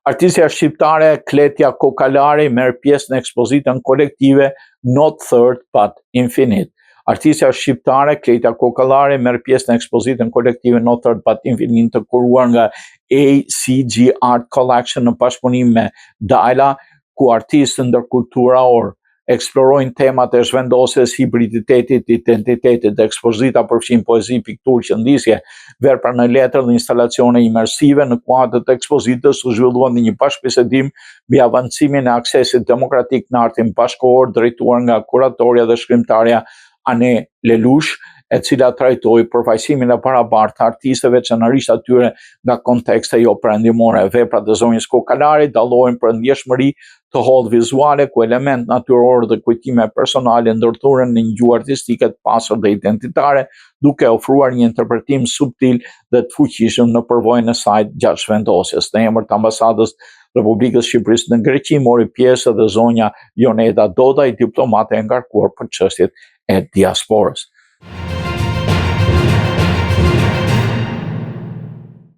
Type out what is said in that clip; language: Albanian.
Artistja shqiptare Kletia Kokalari merr pjesë në ekspozitën kolektive Not Third But Infinite. Artistja shqiptare Kletia Kokalari merr pjesë në ekspozitën kolektive Not Third But Infinite të kuruar nga ACG Art Collection në bashkëpunim me Daila, ku artistë ndërkulturorë eksplorojnë temat e zhvendosjes, hibriditetit, identitetit dhe ekspozita përfshin poezi, pikturë, qëndisje, vepra në letër dhe instalacione imersive. Në kuadër të ekspozitës u zhvillua një bashkëbisedim mbi avancimin e aksesit demokratik në artin bashkëkohor drejtuar nga kuratorja dhe shkrimtarja Anne Lelush, e cila trajtoi përfaqësimin e barabartë të artistëve, veçanërisht atyre nga kontekste jo perëndimore. Veprat e zonjës Kokalari dallohen për ndjeshmëri të hollë vizuale, ku element natyror dhe kujtime personale ndërthuren në një gjuhë artistike të pasur dhe identitare, duke ofruar një interpretim subtil dhe të fuqishëm në përvojën e saj gjatë zhvendosjes. Në emër të ambasadës Republikës Shqipërisë në Greqi mori pjesë edhe zonja Joneda Dodaj, diplomate e ngarkuar për çështjet e diasporës.